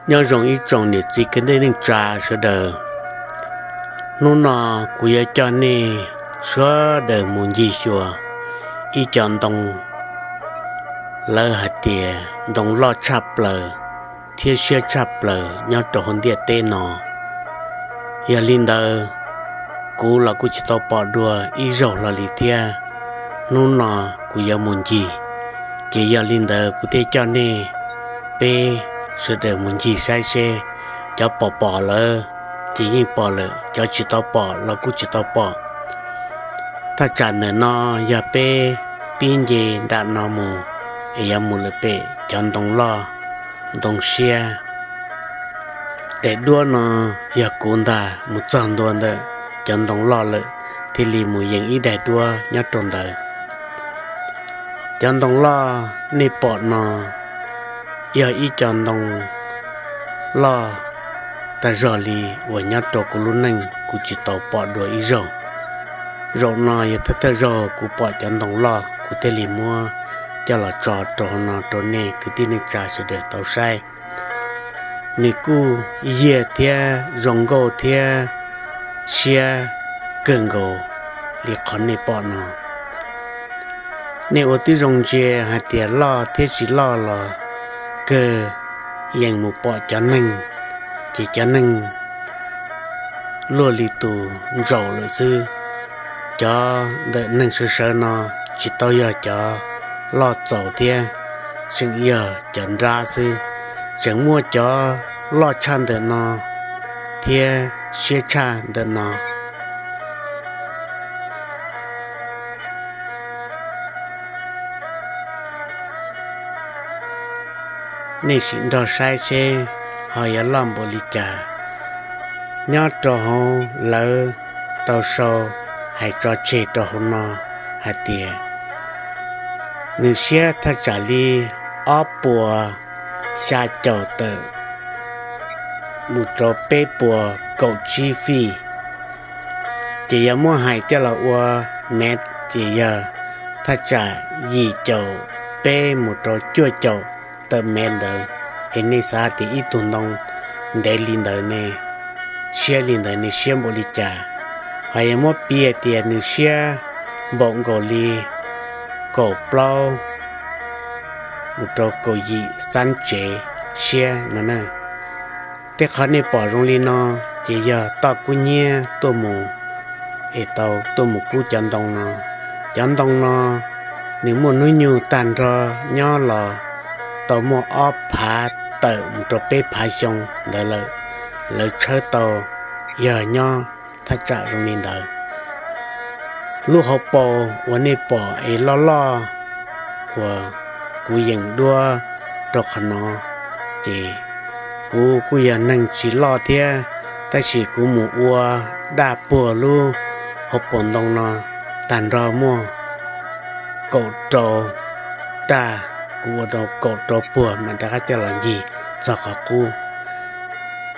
Nyob zoo ib tsoom niam txiv kwv tij neej tsa sawv daws. Hnub no kuv yuav coj nej sawv daws mus ncig xyuas ib co ntoo, lawv hais tias ntoo loj tshaj plaws thiab siab tshaj plaws nyob rau hauv ntiaj teb no. Yog li ntawd, kuv los kuj tsis tau pom dua ib zaug hlo li thiab. Hnub no kuv yuav mus ncig, ces yog li ntawd kuv thiaj coj nej peb sawv daws mus ncig saib seb cov pom pom lawm ces yeej pom lawm, cov tsis tau pom los kuj tsis tau pom. Thaj tsam ntawm no yog peb pib nce nram no mus es yuav mus lawm pem cov ntoo loj, ntoo siab. Daim duab no yog kuv ntag mus txog ntua ntawm cov ntoo loj lawm thiaj li mus yeem ib daim duab nyob rau ntawd. Cov ntoo loj nej pom no yog ib co ntoo loj tag zog li uas nyob rau kuv lub neej kuv tsis tau pom dua ib zaug. Zaum no yog thawj thawj zaug kuv pom cov ntoo loj, kuv thiaj li muab coj los tso rau hauv no rau nej kwv tij neej tsa sawv daws tau saib. Nws kuj yiag thiab zoo nkauj thiab siab kawg nkaus li qhov nej pom no. Nej ua tib zoo ntsia hais tias loj thiab tsis loj los kawg yeej mus pom cov neeg, ces cov neeg luaj li tus ntsaum lawm xwb. Cov ntawm neeg sawv sawv no tsis tau yog cov loj txaus thiab, tseem yog cov nrab xwb. Tseem muaj cov loj tshaj ntawm no thiab siab tshaj ntawm no. Nej sim nrog saib seb ho yuav loj npaum li cas. Nyob rau hauv lawv tau sau hais tso tseg rau hauv no hais tias nws siab thaj tsam li ob puas xya caum tawm mus rau peb puas kaum tsib fij. Ces yog muab hais coj los ua mev ces yog thaj tsam yim caum peb mus rau cuaj caum tawm mev ntawd. Es nej xav tias ib tug ntoo ntev li ntawd ne, siab li ntawd ne siab npaum li cas? Ho yog muab piv hais tias nws siab npaum nkaus li kaum plaub mus rau kaum yim xab tsev siab no na. Tej qhov nej pom zoo li no ces yog toj kub hnyiab tuaj mus, es tau tuaj mus kub cov ntoo no. Cov ntoo no nws muaj hnub nyoog tag nrho nyob los tau muaj ob phav tawm mus rau peb phav xyoo ntawd lawm. Lawv tshawb tau yog nyob thaj tsam zoo li ntawd. Lub hauv paus uas nej pom es loj loj uas kuv yeem duab rau qhov no, ces kuv kuj yog neeg tsis loj thiab, tab sis kuv mus ua daj puag lub hauv paus ntoo no tag nrho muaj kaum rau daj, kuv ua rau kaum rau puag mam rov qab coj los ncig txog qhov qub.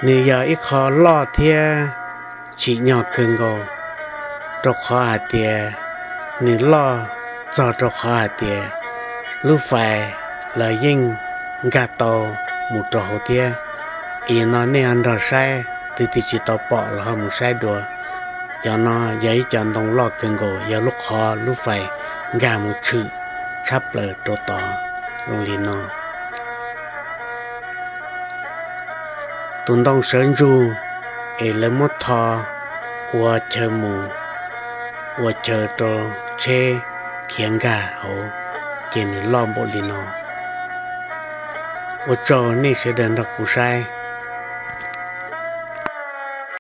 Nws yog ib qho loj thiab tsim nyog kawg nkaus, rau qhov hais tias nws loj txog rau qhov hais tias lub fais los yeej nkag tau mus rau hauv thiab. Es no nej ho nrog saib, tus twg tsis tau pom los ho mus saib dua. Cov no yog ib co ntoo loj kawg nkaus, yog lub qhov lub fais nkag mus tshwm tshab plaws rau tod zoo li no. Tus ntoo sawv ntsug es lawv muab tho ua chaw mus, ua chaw rau tsheb khiav nkag hauv, ces nws loj npaum li no. Ua tsaug nej sawv daws nrog kuv saib.